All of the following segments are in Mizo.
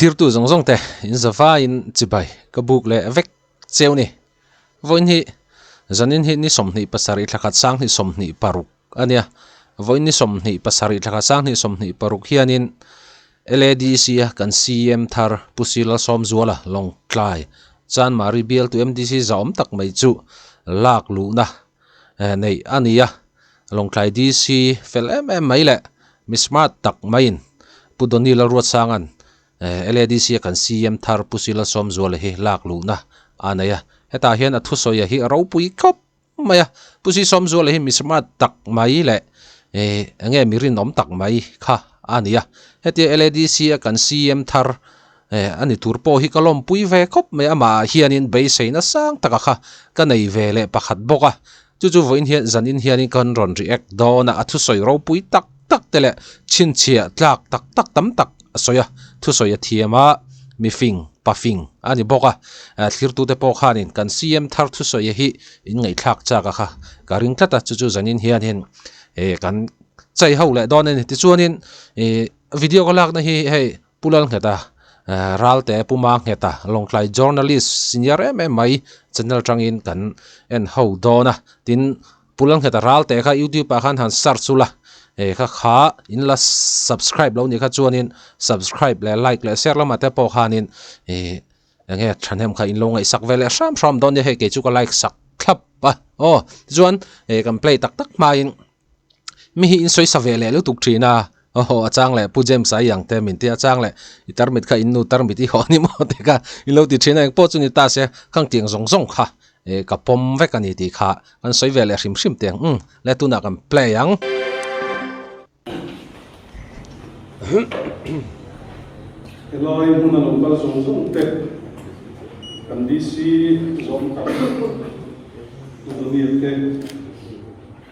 Thirtu zawng zawng te in zavaiin chibai ka buk leh vek cheu ni. Vawiin hi zanin hi ni 27 thlakhat 2026 a nia. Vawiin ni 27 thlakhat 2026 hianin LADC a kan CM thar Pu Silalsawmzuala Lawngtlai Chanmari bialtu MDC zahawm tak mai chu lak luhna neih a ni a. Lawngtlai DC fel em em mai leh Mi smart tak maiin Pu Donny Lalruatsanga'n LADC a kan CM thar Pu Sila Sawmzuala hi lak luhna a nei a. Hetah hian a thusawi hi a ropui khawp mai a. Pu Si Sawmzuala hi mi smart tak mai leh enge mi rinawm tak mai kha a ni a. Hetia LADC a kan CM thar a ni tur pawh hi ka lawmpui ve khawp mai. Amah ah hianin beiseina sang taka kha ka nei ve leh pakhat bawk a. Chu chu vawiin hian zanin hianin kan rawn react dawn a, a thusawi ropui tak tak te leh chhinchhiah tlak tak tak tam tak a sawi a, thusawi a thiam a, mifing, pafing a ni bawk a, thlirtute pawh khanin kan CM thar thusawi hi in ngaihthlak chak a kha ka ring tlat a, chu chu zanin hianin kan chei ho leh dawn a ni. Tichuanin video ka lakna hi hei Pu Lalngheta, Ralte Pu Mangheta, Lawngtlai Journalist senior em em mai channel tangin kan en ho dawn a. Tin, Pu Lalngheta Ralte kha YouTube ah khan han search ula, he kha kha in la subscribe lo nih kha chuanin subscribe leh like leh share lamah te pawh khanin ih enge thahnem kha in lo ngaihsak ve leh hram hram dawn nia hei kei chu ka like sak thlap a. Aw, tichuan kan play tak tak hmain Mi hi in sawi sa ve leh lutuk thin a, aw a chang leh Pu James a i ang te min ti a chang leh i tarmit kha in nu tarmit i haw ni maw te kha i lo ti thin a engpawh chu ni ta se khang tiang zawng zawng kha eh ka pawm vek a ni tih kha kan sawi ve leh hrim hrim teh ang umm le tunah kan play ang. Helai hmuna lo kal zawng zawng te kan DC zawm tak Pu Donny te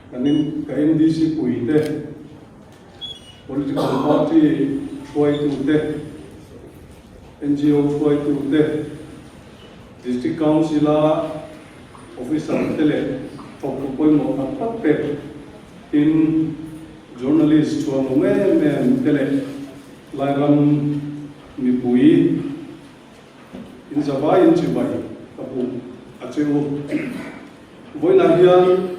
Kan ka MDC puite, political party hruaitute, NGO hruaitute, District Council-a officer te leh thawktu pawimawh tak tak te, tin journalist chhuanawm em em te leh Lairam mipui inzavaiin chibai ka buk a che u. Vawiinah hian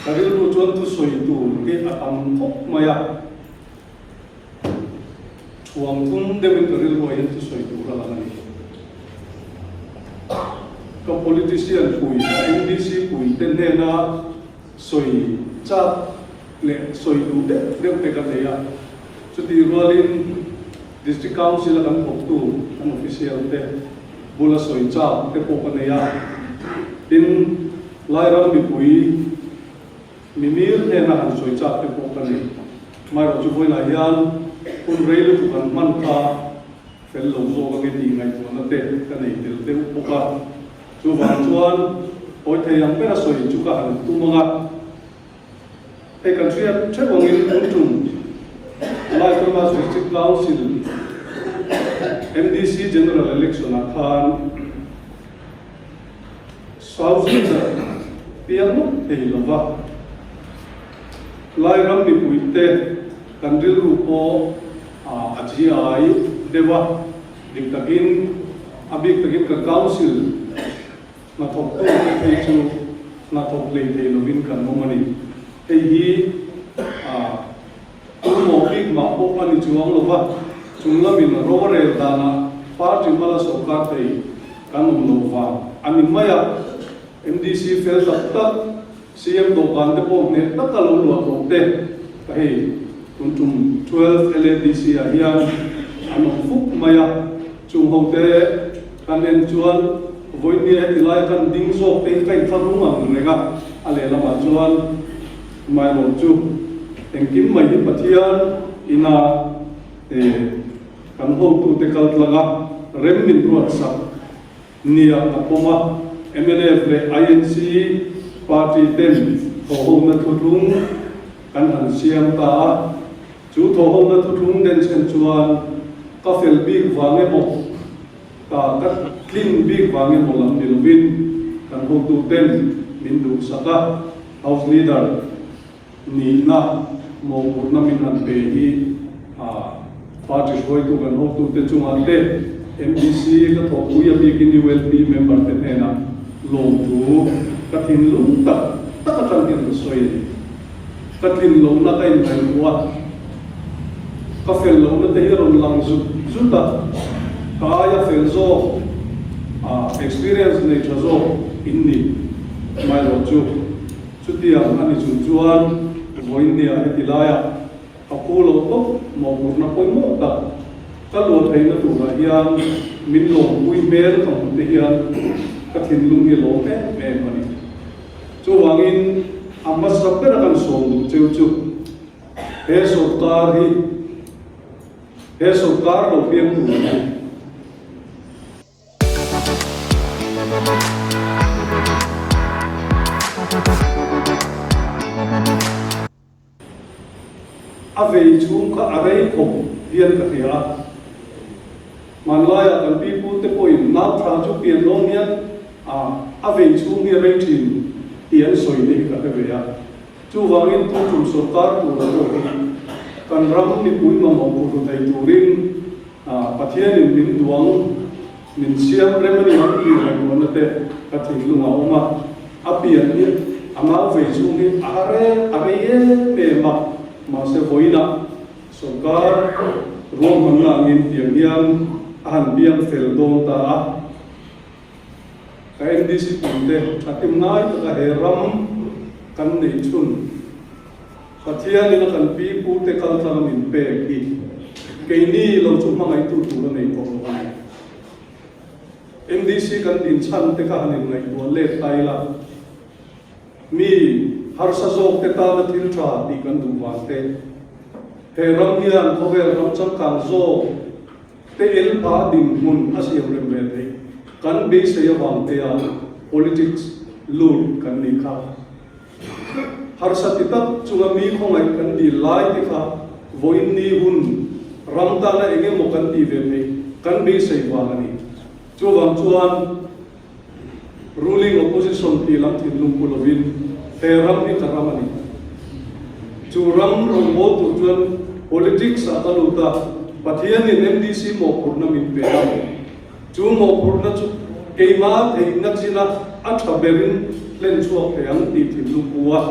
ka rilru chuan thusawi tur hi a tam khawp mai a, thuam thum deuhin ka rilruah hian thusawi tur a lang a ni. Ka politician pui, ka MDC pui te hnena sawi chak leh sawi duh deuh deuh te ka nei a, chutih rualin District Council a kan thawktu kan official te bula sawi chak te pawh ka nei a, tin Lairam mipui mimir hnena han sawi chak te pawh ka nei. Amaherawh chu vawiinah hian hun rei lutuk an hman kha fel lo zawk ange tih ngaihtuahna te ka nei tel deuh bawk a, chuvang chuan hawi thei ang bera sawi chu ka han tum ang a. Hei kan hriat theuh angin tun tum Laikhawmas District Council MDC General Election ah khan South Leader piang ngawt thei lova Lairam mipuite kan rilru pawh a GI deuh a, dik takin a bik takin kan Council Hnathawk tu te phei chu hnathawk lei thei lovin kan awm a ni. Hei hi pawimawh bik mah pawh a ni chuang lo va, chung lamin rorel danah party hmala sawrkar thei kan awm lo vang a ni mai a. MDC fel tak tak, CM dawhkan te pawh hneh taka lo luah tawh te ka hei tun tum 12 LADC ah hian an awm fuk mai a. Chung ho te kan en chuan vawinia heti laia kan ding zawk te hi ka inthlahrung ang reng a, a lehlamah chuan Mailawm chu engkim mai hi Pathian ina kan hotute kal tlang a, rem min ruatsak nia ka pawm a, mnf leh INC party ten thawhhona thuthlung kan han siam ta a. Chu thawhhona thuthlung den chhen chuan ka fel bik vang emaw, ka ka tlin bik vang emaw lam ni lovin kan hotuten min duhsak a, House Leader nihna mawhphurhna min han pe hi a. Party hruaitu kan hotute chungah te MDC ka thawhpui a bikin ULP member te hnenah lawmthu ka thinlung tak tak atang hian ka sawi a ni. Ka tlin lohna ka inngaihtuah a, ka fel lohna te hi a rawn lang zut zut a, ka aia fel zawk, experience nei tha zawk in ni mai loh chu. Chutiang a ni chung chuan vawiinnia heti laiah Ka phu loh tawp mawhmurna pawimawh tak ka luah theihna turah hian min lawmpui hmel ka hmuh te hian ka thinlung hi lawm em em a ni. Chuvangin a hmasa bera kan sawm duh cheu chu he sawrkar hi he sawrkar lo piang tur a ni. A vei chhung kha a rei khawp hian ka hria a. Hmanlaiah kan pipute pawhin nau tha chu pian dawn hian a vei chhung hi a rei thin tih an sawi te hi ka hre ve a. Chuvangin tun tum sawrkar tura pawh hi kan ram mipui mamawh phuhlu thei turin Pathianin min duang, min siam rem a ni ang tih ngaihtuahna te ka thinlung a awm a. A pian hi a nau vei chhung hi a har em, a rei em em a, mahse vawiinah sawrkar ruahmanna angin tiang hian a han biang fel dawn ta a. Ka NDC pumte thatim ngai taka he ram kan nei chhun Pathianin a kan pi pute kal tlanga min pek hi keini lo chu hmangaihtu tur a nei tawh lo a ni. NDC kan din chhan te kha han inngaihtuah let ta ila, mi harsa zawk te tana thil tha tih kan duh vang te, he ram hian khawvel ram changkang zawk te elpha dinhmun a siam rem ve theih kan beisei avang tea politics lut kan nih kha. Harsa ti tak chunga mi khawngaih kan dil lai te kha vawiin ni hun ram tana eng emaw kan tih ve theih kan beisei vang a ni. Chuvang chuan ruling opposition tih lam thinlung pu lovin he ram hi ka ram a ni. Chu ram rawngbâwl tur chuan politics ah ka lut a, Pathianin MDC mawhphurhna min pe a. Chu mawhphurhna chu keimah theihna china a tha berin hlen chhuak thei ang tih thinlung pu a,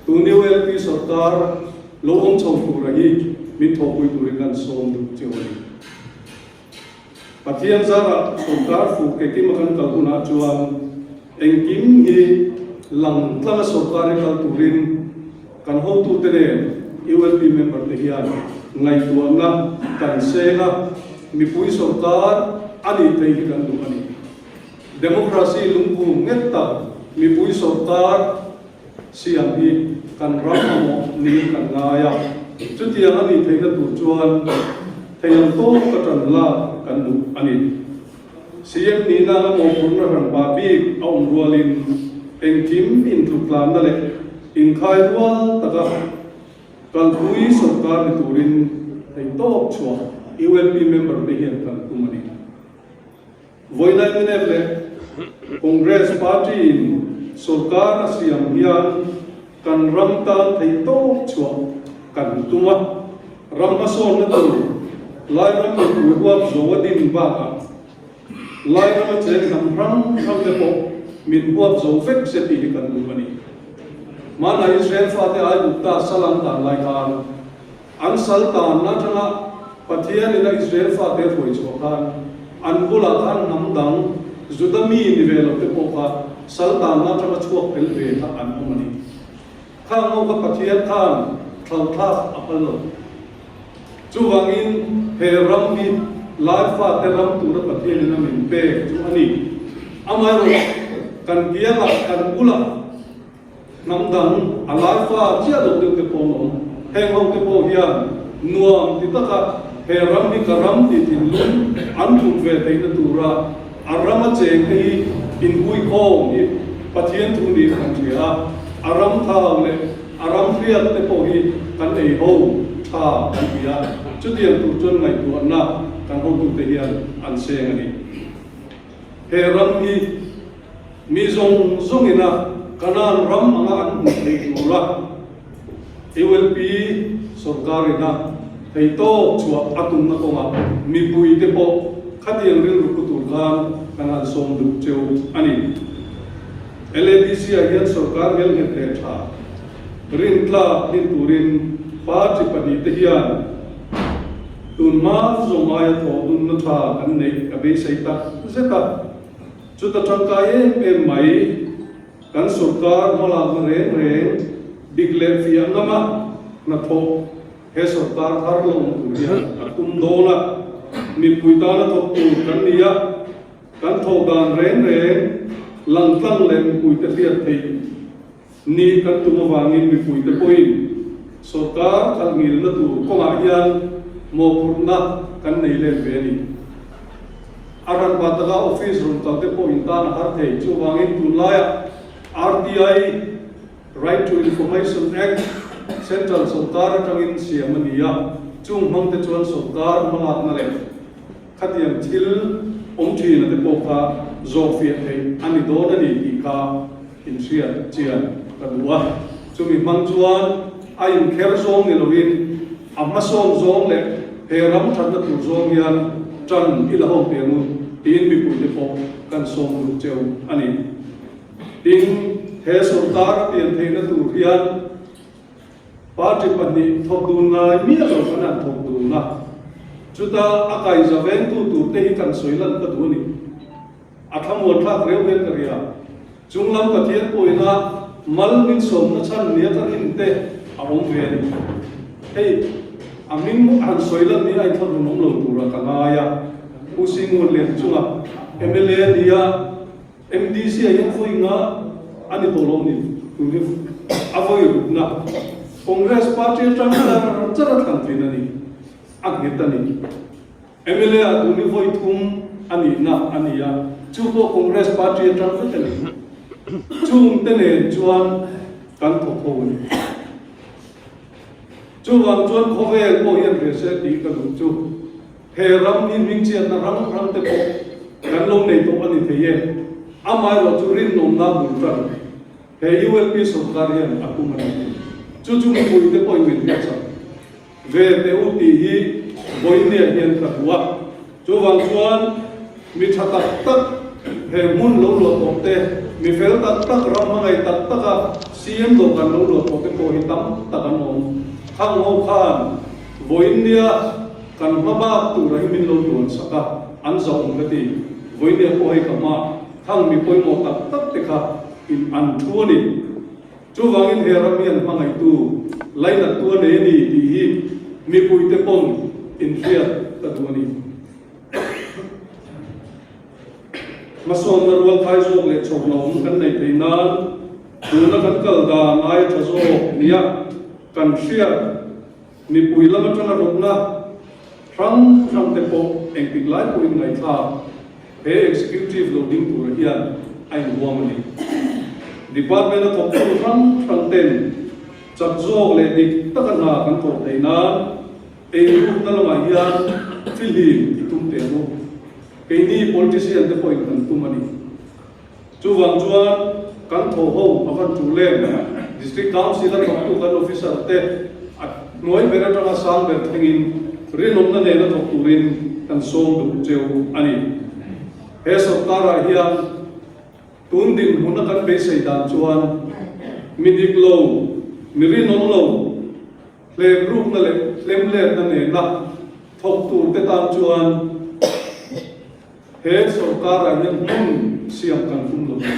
tun ULP sawrkar lo awm chho tura hi min thawhpui turin kan sawm duh cheu a ni. Pathian zarah sawrkar fuh ke kima kan kal hunah chuan engkim hi lang tlanga sawrkar hi kal turin kan hotute nen ULP member te hian ngaihtuahna kan seng a, mipui sawrkar a nih theih hi kan duh a ni. Democracy lungphum nghet tak mipui sawrkar siam hi kan ram mamawh niin kan ngai a, chutiang a nih theihna tur chuan thei ang tawk ka tan lak kan duh a ni. CM nihna a mawhphurhna hranpa bik a awm rualin engkim intluktlânna leh inkhai rual taka kalpui sawrkar ni turin theihtawp chhuah ULP member te hian kan tum a ni. Vawiin INF leh Congress party-in sawrkar a siam hian kan ram tan theihtawp chhuah kan tum a, ram hmasawnna tur Lairam mipui huap zo a din bakah Lairama cheng hnam hrang hrang te pawh min huap zo vek se tih hi kan duh a ni. Hmanah Israel fate Aigupta sal an tan lai khan An sal tanna atanga Pathianin a Israel fate a hruai chhuah khan an bulah khan hnam dang Juda mi ni ve lo te pawh kha sal tanna atanga chhuak tel ve kha an awm a ni. Khang ho kha Pathian khan thlauhthlak a phal lo. Chuvangin he ram hi Lai fate ram tura Pathianin a min pek chu a ni. Amaherawh kan kiangah kan bulah Hnam dang a lai fa chiah lo deuh te pawh an awm. Heng ho te pawh hian nuam ti taka he ram hi ka ram tih thinlung an put ve theihna tura a rama cheng te hi inhuikhawm hi Pathian thu niin kan hria a, a ram thau leh a ram hriat te pawh hi kan ei ho tha kan ti a, chutiang tur chuan ngaihtuahna kan hotute hian an seng a ni. He ram hi Mi zawng zawngin a Kanaan ram anga an hmuh theih tura ULP sawrkarin a. Theihtawp chhuah a tumna kawngah mipuite pawh khatiang rilru pu tur khan kan han sawm duh cheu a ni. LADC-ah hian sorkar ngelnghet leh tha rintlak din turin party pahnihte hian tun hma zawng aia thawh dunna tha kan neih a beisei tak zet a. Chuta tangkai em em mai kan sorkar hmalakna reng reng dik leh fiah ngama hnathawh He sorkar thar lo awm tur hian a tum dawn a, mipui tana thawk tur kan ni a, kan thawh dan reng reng langtlang leh mipuite hriat theih ni kan tum avangin mipuite pawhin sorkar khalh ngilna tur kawngah hian mawhphurhna kan nei let ve a ni. A ranpa taka office rawn kal te pawh in tan a har thei, chuvangin tunlaiah RTI, Right to Information Act Central sawrkar atangin siam a ni a, chung hmang te chuan sawrkar hmalakna leh khatiang thil awm thin a te pawh kha zawhfiah theih a ni dawn a ni tih kha inhriat chian ka duh a. Chumi hmang chuan a inkher zawng ni loin a hmasawn zawng leh he ram thatna tur zawng hian tan i la ho teh ang u tiin mipuite pawh kan sawm duh cheu a ni. Tin, he sorkar a pian theihna tur hian party pahnih thawk dun ngai miah lo kan han thawk dun a, chuta a kaiza vengtu tur te hi kan sawi lan ka duh a ni. A thlamuan thlak reu hian ka ria. Chunglam Pathian pawhina mal min sawmna chhan nia ka rin te a awm ve a ni. Hei, a hming han sawi lan ni a inthlahrun awm lo tura ka ngai a, Pu Singun Lianchunga mla nia, MDC ah hian vawi nga a ni tawh lo ni tun hi a vawi rukna Congress party atang char char a thlan thin a ni a nghet a ni. Mla ah tun hi vawi thum a nihna a ni a, chu pawh Congress party atang vek a ni. Chung te nen chuan kan thawk ho a ni. Chuvang chuan khawvel pawh hian hria se tih ka duh chu. He ram hi hmingchhiatna hrang hrang te pawh kan lo nei tawh a ni thei e. Amaherawh chu rinawmna bul tan he ULP sorkar hian a tum a ni. Chu chu mipui te pawhin min hriatsak ve teh u tih hi vawinia hian ka duh a. Chuvang chuan mi tha tak tak he hmun lo luah tawh te, mi fel tak tak ram hmangaih tak taka CM dawhkan lo luah tawh te pawh hi tam tak an awm. Khang ho khan vawinia Kan hma bak tura hi min lo duan sak a, an zauh ka ti. Vawinia pawh hei ka hma thang mi pawimawh tak tak te kha in an thu a ni. Chuvangin he ram hi an hmangaihtu, lainattu a nei a ni tih hi mipuite pawn inhriat ka duh a ni. Hmasawnna rual khai zawk leh chhawrhlawm kan neih theih nan tuna kan kal dan aia tha zawk nia kan hriat. Mipui lam atanga rawtna hrang hrang te pawh engtik lai pawhin ngaihthlak he Executive lo ding tura hian a inhuam a ni. Department a thawktu hrang hrang ten chak zawk leh dik taka hna kan thawh theih nan eirukna lamah hian fihlim i tum teh ang u. Keini politician te pawhin kan tum a ni. Chuvang chuan kan thaw ho a van tul em? District Council a thawktu kan officer te a hnuai ber atanga sang ber thlengin rinawmna nena thawk turin kan sawm duh cheu a ni. He sorkarah hian tun dinhmuna kan beisei dan chuan mi dik lo, mi rinawm lo, hlemrukna leh hlemletna nena thawk tur te tan chuan He sorkarah hian hmun siam kan tum lo a.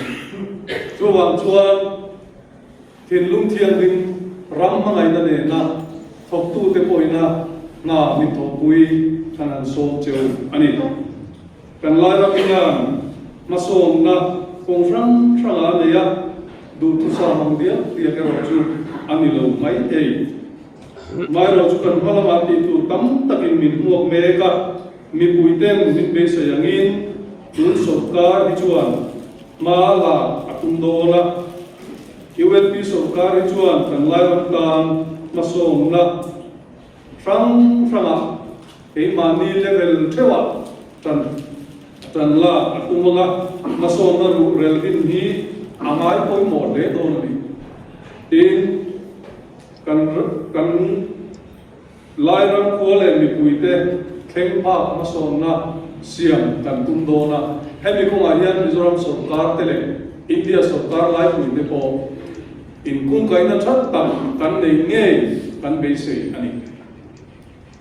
Chuvang chuan thinlung thianghlim ram hmangaihna nena thawktute pawhina hna min thawhpui kan han sawm cheu a ni. Kan Lairam hian hmasawnna kawng hrang hranga a nei a, duhthusam ang diak diak erawh chu a ni lo mai thei. Maherawh chu kan hma lamah tih tur tam takin min hmuak mek a. Mipuiten min beisei angin tun sawrkar hi chuan hma lak a tum dawn a. UNP sawrkar hi chuan kan Lairam tan hmasawmna hrang hrangah keimahni level theuhah tan tan lak a tum ang a, hmasawmna ruhrel hin hi a ngai pawimawh hle dawn a ni. Tin, kan kan. Lairam khua leh mipuite thleng phak hmasawnna siam kan tum dawn a, hemi kawngah hian Mizoram sawrkar te leh India sawrkar laipuite pawh inkungkaihna tha tak kan nei ngei kan beisei a ni.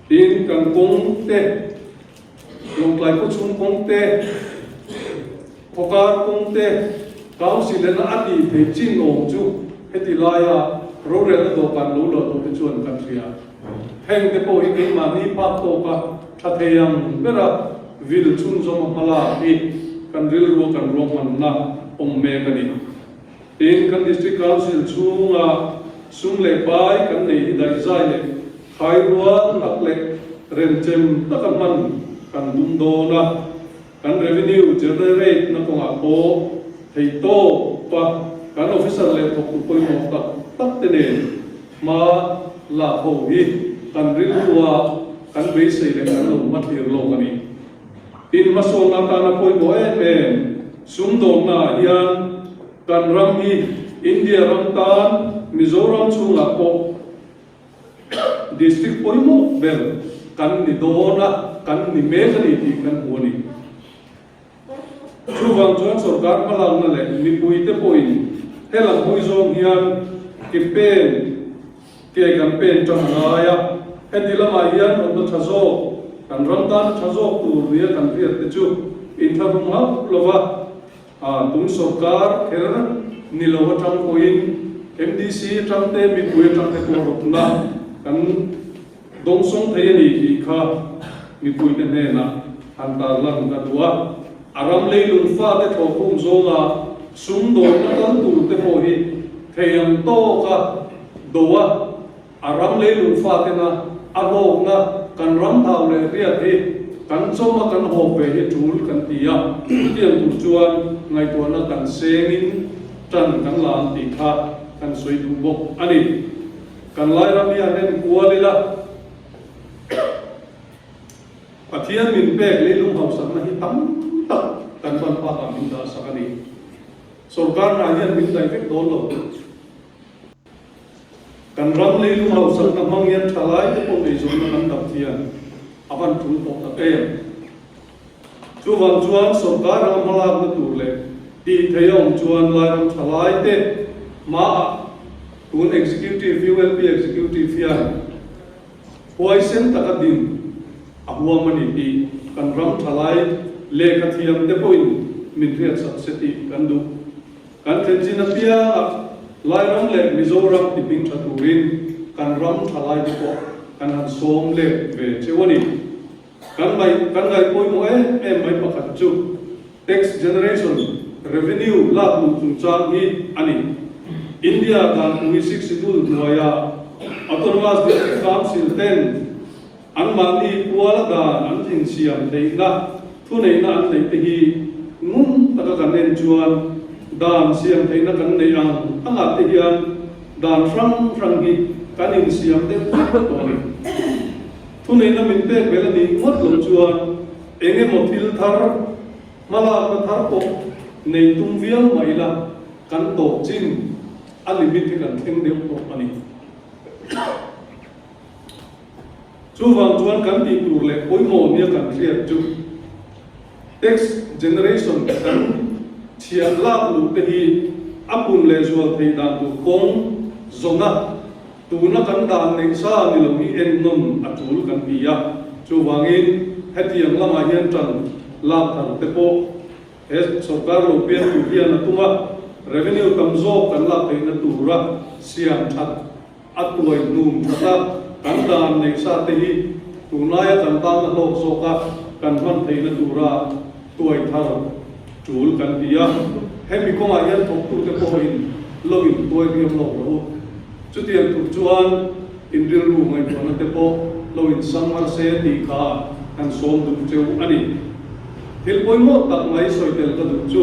Tin, kan kawng te, Lawngtlai khawchhung kawng te, Khawkar kawng te, Council ena a tih theih chin awm chu heti laia rorelna dawhkan lo luah tawh te chuan kan hria. Heng te pawh hi keimahni phak tawka tha thei ang bera vil chhunzawm a hmalak hi kan rilrua kan ruahmanna awm mek a ni. Tin, kan District Council chhunga sum leh pai kan nei hi daihzai leh khairual tak leh remchem taka hman kan tum dawn a. Kan revenue generate na kawngah pawh theihtawp a kan officer leh thawktu pawimawh tak tak te nen hma lak ho hi kan rilrua kan beisei leh kan lo hmathlir lawk a ni. Tin, hmasawnna atana pawimawh em em sumdawnna ah hian kan ram hi India ram tan Mizoram chhungah pawh District pawimawh ber kan ni dawn a, kan ni mek a ni tih kan hmu a ni. Chuvang chuan sorkar hmalakna leh mipuite pawhin helam hawi zawng hian ke pen ke kan pen tang a ngai a, heti lamah hian rawtna tha zawk, kan ram tana tha zawk tur nia kan hriat te chu inthlahrung hauh lova, A tum sorkar kher ni lo atang pawhin MDC atang te mipui atang te pawh rawtna kan dawngsawng thei a ni tih kha mipuite hnenah han tarlan ka duh a. A ram leilung fate thlawhkhum zawnga sumdawnna kal tur te pawh hi thei ang tawka do a, A ram leilung fatena a hlawkna kan ram thau leh riat hi kan chawm a kan hawp ve hi tul kan ti a, chutiang tur chuan ngaihtuahna kan sengin tan kan la ang tih kha kan sawi duh bawk a ni. Kan Lairam hi han en kual ila, Pathian min pek leilung hausakna hi tam tak kan ban phakah min dahsak a ni. Sorkar hna hian min daih vek dawn lo. Kan ram leilung hausakna hmang hian thalai te pawh eizawnna kan dap thian a van tul tawh tak em. Chuvang chuan sorkar anga hmalakna tur leh tih theih a awm chuan Lairam thalai te hmaah tun Executive, ULP Executive hian huaisen taka din a huam a ni tih kan ram thalai lehkha thiam te pawhin min hriatsak se tih kan duh. Kan thlen chin apiangah Lairam leh Mizoram ti hming tha turin kan ram tha lai te pawh kan han sawm let ve cheu a ni. Kan ngaih kan ngaih pawimawh em em mai pakhat chu tax generation revenue lak luh chungchang hi a ni. India danpui Sixth Schedule hnuaia Autonomous District Council ten Anmahni puala dan an insiam theihna, thuneihna an neih te hi ngun taka kan en chuan dan siam theihna kan neih ang angah te hian dan hrang hrang hi kan insiam deuh vek tawh a ni. Thuneihna min pek belh a nih ngawt loh chuan eng emaw thil thar, hmalakna thar pawh nei tum viau mah ila kan tawp chin a limit hi kan thleng deuh tawh a ni. Chuvang chuan kan tih tur leh pawimawh nia kan hriat chu tax generation kan chhiah lak luh te hi a pun leh zual theih dan tur kawng zawna tuna kan dan neih sa ni lo hi ennawn a tul kan ti a. Chuvangin hetiang lamah hian tan lak thar te pawh he sorkar lo pian tur hian a tum a, revenue tam zawk kan lak theihna tura siam that A tuai hnum that a, kan dan neih sa te hi tunlaia kan tana hlawk zawka kan hman theihna tura tuai thar tul kan ti a. Hemi kawngah hian thawktute pawhin lo intuai riam lawk rawh u. Chutiang tur chuan in rilru ngaihtuahna te pawh lo insang mar se tih kha kan sawm duh cheu a ni. Thil pawimawh tak mai sawi tel ka duh chu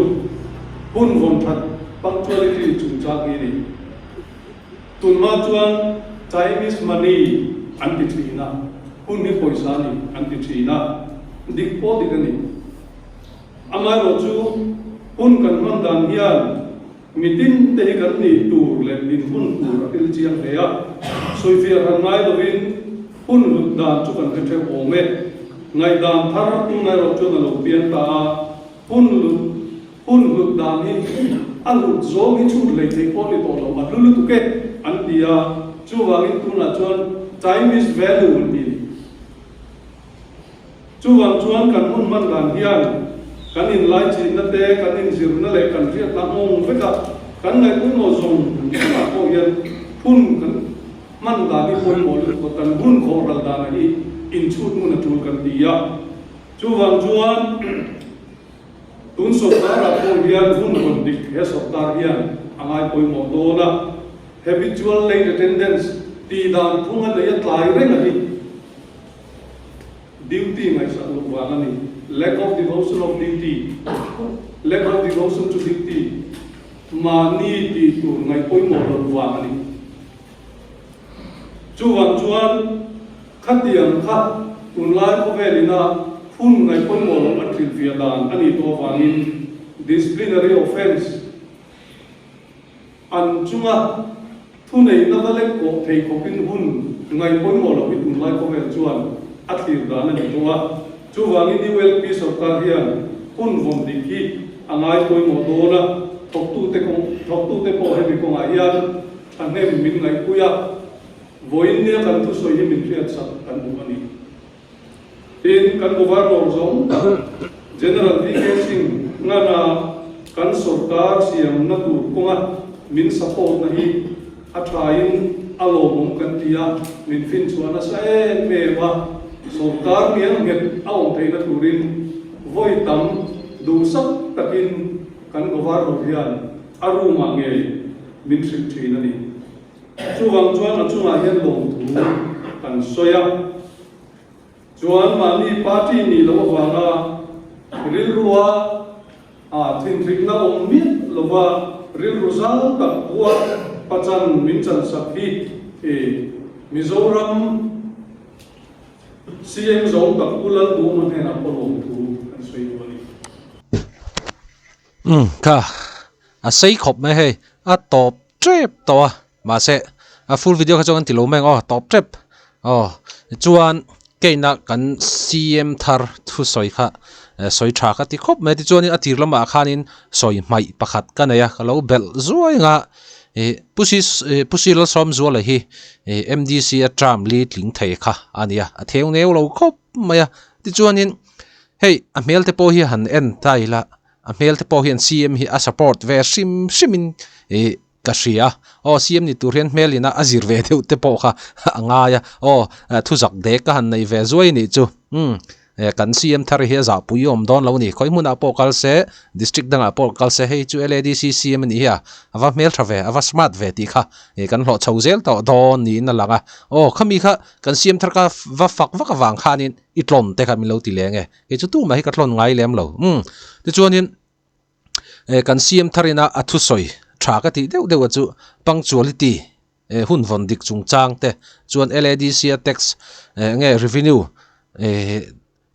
hun vawn that punctuality chungchang hi a ni. Tunhma chuan time is money an ti thin a, hun hi pawisa a ni an ti thin a, dik pawh dik a ni. Amaherawh chu hun kan hman dan hian mitin te hi kan nih tur leh dinhmun tur a tel chiang hle a, sawifiah han ngai lovin. Hun hlut dan chu kan hre theuh awm e. Ngaihdan thar tunah erawh chuan a lo piang ta a, hun hlut hun hlut dan hi a hlut zawng hi chhut hlei theih pawh ni tawh lo, a hlu lutuk e an ti a, chuvangin tunah chuan time is value an ti a ni. Chuvang chuan kan hun hman dan hian kan inlaichinna te, kan inzirna leh kan hriatna nghawng vek a, kan ngaihpawimawh zawng zawngah pawh hian hun kan hman dan hi pawimawh lutuk a, kan hun khawhral danah hi inchhut hmun a tul kan ti a. Chuvang chuan tun sawrkarah pawh hian hun rawn dik he sawrkar hian a ngaipawimawh dawn a, habitual late attendance tih dan phung a nei a tlai reng a ni. Duty ngaihsak loh vang a ni. Lack of devotion of duty, Lack of devotion to duty, Mahni tih tur ngaih pawimawh loh vang a ni. Chuvang chuan khatiang kha tunlai khawvel ina hun ngaih pawimawh loh an hrilhfiah dan a nih tawh avangin disciplinary offence An chunga thuneihna va lek kawh thei khawpin hun ngaih pawimawh loh hi tunlai khawvel chuan a thlir dan a ni tawh a. Chuvangin ULP sorkar hian hun vawn dik hi a ngai pawimawh dawn a, thawktute kawng thawktute pawh hemi kawngah hian thahnem min ngaihpui a, vawiin nia kan thusawi hi min hriatsak kan duh a ni. Tin, kan Governor zawng tak General VK Singh ngana kan sorkar siamna tur kawnga min support na hi a thain a lawmawm kan ti a, min finchhuah nasa em em a, sorkar ngial nghet a awm theihna turin vawi tam duhsak takin kan Governor hian a room ah ngei min hrilh thin a ni. Chuvang chuan a chungah hian lawmthu kan sawi a, chuan mahni party nih loh avanga rilrua a thinhrikna awm miah lova rilru zal tak pua pachan min chansak hi Mizoram CM zawng tak Pu Lalduhawma hnenah pawh lawmthu kan sawi duh a ni. Umm kha a sei khawp mai hei a tawp tep tawh a mahse a full video kha chuan kan ti lo mai ang aw tawp tep aw chuan keina kan C_M thar thusawi kha sawi tha ka ti khawp mai tichuanin a tir lamah khanin sawi hmaih pakhat ka nei a ka lo belh zuai ang a ih pu si pu si Lalsawmzuala hi ih M_D_C a term li tling thei kha a ni a a theu neu lo khawp mai a tichuanin hei a hmel te pawh hi han en ta ila. A hmel te pawh hian CM hi a support ve hrim hrim in ih ka hria aw CM ni tur hian hmel in a zir ve deuh te pawh kha a ngai a aw thu zak dek ka han nei ve zuai nih chu umm kan CM thar hi a zahpui awm dawn lo ni khawi hmunah pawh kal se district dangah pawh kal se hei chu LADC CM a nih hi a a va hmel tha ve a va smart ve tih kha ih kan hlawh chho zel tawh dawn niin a lang a aw khami kha kan CM thar kha va fak vak avang khanin i tlawn te kha min lo ti leng e. Kei chu tumah hi ka tlawn ngai lem lo. Umm. Tichuanin eh kan CM tharina a thusawi tha ka tih deuh deuh a chu punctuality eh hun vawn dik chungchang te chuan LADC a tax eh nge revenue eh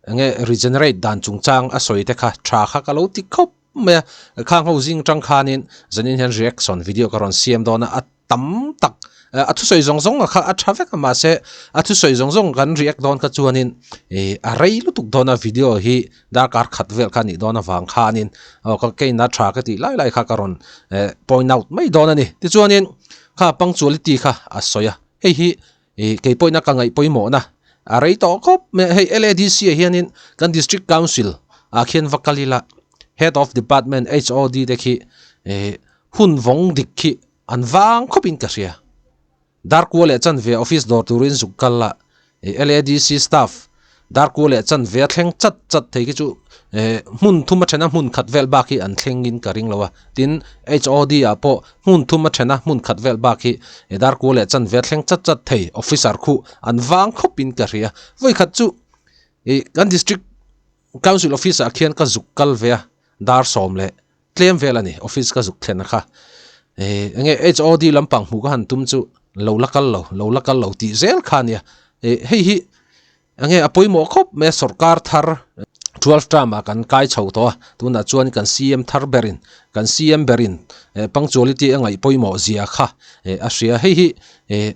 nge regenerate dan chungchang a sawi te kha tha kha ka lo ti khawp mai a. Khang ho zing tang khanin zanin hian reaction video ka rawn siam dawn a a tam tak a thusawi zawng zawng a kha a tha vek a mahse a thusawi zawng zawng kan react dawn kha chuanin ih a rei lutuk dawn a video hi darkar khat vel kha a nih dawn avang khanin aw ka keina tha ka tih lai lai kha ka rawn eh point out mai dawn a ni tichuanin kha punctuality kha a sawi a hei hi ih kei pawhin a ka ngaih pawimawhna a rei tawh khawp mai a hei L_A_D_C ah hianin kan district council ah khian va kal ila head of department H_O_D te khi ih hun vawng dik khi An vang khawpin ka hria. Darkua leh chanve office dawr turin zuk kal la, LADC staff Darkua leh chanve a thleng chat chat thei khi chu hmun thum a thena hmun khat vel bak hi an thlengin ka ring lo a. Tin, HOD ah pawh hmun thum a thena hmun khat vel bak hi Darkua leh chanve a thleng chat chat thei officer khu an vang khawpin ka hria. Vawikhat chu kan district council office ah khian ka zuk kal ve a, dar 10 leh Tlem vel a ni, office ka zuk thlen a kha. Eh, enge HOD lampang hmuh ka han tum chu lo la kal lo, lo la kal lo tih zel kha a nia. Eh, hei hi enge a pawimawh khawp mai a, sorkar thar 12 term ah kan kai chho tawh a, tunah chuan kan CM thar berin, kan CM berin eh punctuality a ngaih pawimawh zia kha eh a hria. Hei hi eh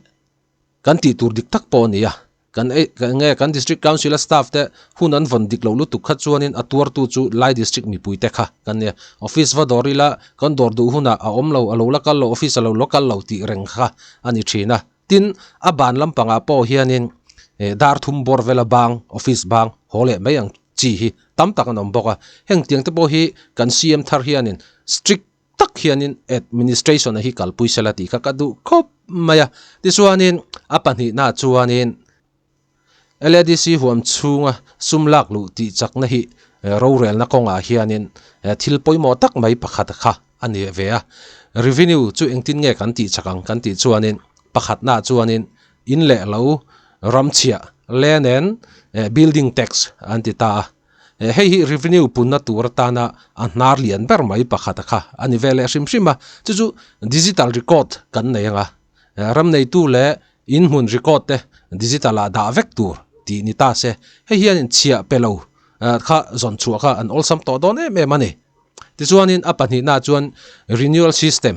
kan tih tur dik tak pawh a ni a. Kan ei nge kan District Council a staff te hun an vawn dik loh lutuk kha chuanin a tuartu chu Lai District mipui te kha kan nia. Office va dawr ila kan dawr duh hunah a awm lo, a lo la kal lo, office a lo la kal lo tih reng kha a ni thin a. Tin, a ban lampangah pawh hianin dar thum bawr vela bang, office bang, haw leh mai ang chi hi tam tak an awm bawk a. Heng tiang te pawh hi kan CM thar hianin strict tak hianin administration a hi kalpui sela tih kha ka duh khawp mai a. Tichuanin a pahnihna chuanin LADC huam chhunga sum lak luh tih chakna hi rorelna kawngah hianin thil pawimawh tak mai pakhat kha a ni ve a. Revenue chu engtin nge kan tih chak ang kan tih chuanin pakhatna chuanin in leh lo ramchhiah land and building tax an ti ta a. Hei hi revenue punna tur atana a hnar lian ber mai pakhat a kha a ni ve leh hrim hrim a, chu chu digital record kan nei ang a, ram neitu leh inhmun record te digital ah dah vek tur tih ni ta se, hei hianin chhiah pe lo kha zawn chhuah kha an awlsam tawh dawn em em a ni. Tichuanin a pahnihna chuan renewal system,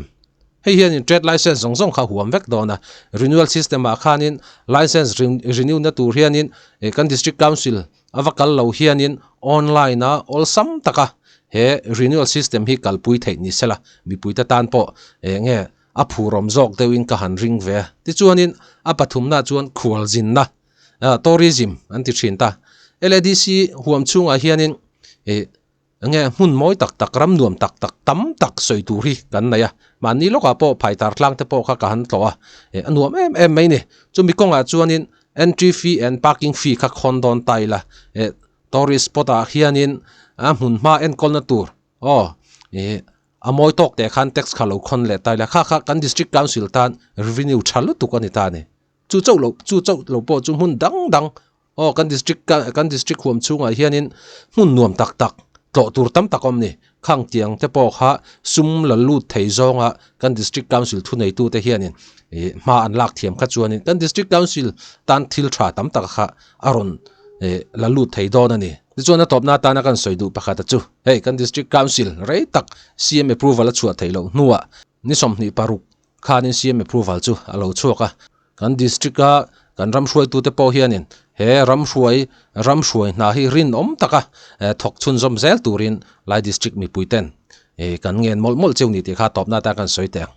hei hianin trade license zawng zawng kha huam vek dawn a, renewal system ah khanin license renew na tur hianin kan district council a va kal lo hianin online a awlsam taka he renewal system hi kalpui theih ni sela mipuite tan pawh eng nge a phurawm zawk deuhin ka han ring ve a. Tichuanin a pathumna chuan khualzinna tourism an ti thin ta. LADC huam chhungah hianin ih Enge hmun mawi tak tak, ram nuam tak tak tam tak sawi tur hi kan nei a. Mahni lawkah pawh phaitar tlang te pawh kha ka han tlawh a, eh a nuam em em mai ni. Chumi kawngah chuanin entry fee and parking fee kha khawn dawn ta ila, eh tourist spot ah hianin a hmun hma enkawlna tur aw ih a mawi tawk teh khan tax kha lo khawn leh ta ila, kha kha kan district council tan revenue tha lutuk a ni ta a ni. Chu chauh loh chu chauh lo pawh chu hmun dang dang aw kan district kan district huam chhungah hianin hmun nuam tak tak tlawh tur tam tak a awm ni. Khang tiang te pawh kha sum la lut thei zawnga kan district council thuneitu te hianin ih hma an lak thiam kha chuanin kan district council tan thil tha tam tak kha a rawn ih la lut thei dawn a ni. Tichuan a tawpna atana kan sawi duh pakhat a chu hei kan district council rei tak CM approval a chhuah theih loh hnuah ni 26 Khanin CM approval chu a lo chhuak a, kan district a kan ram hruaitute pawh hianin he ram hruai ram hruai hna hi rinawm taka thawk chhunzawm zel turin Lai district mipuiten kan ngen mawlh mawlh cheu ni tih kha tawpna atan kan sawi teh ang.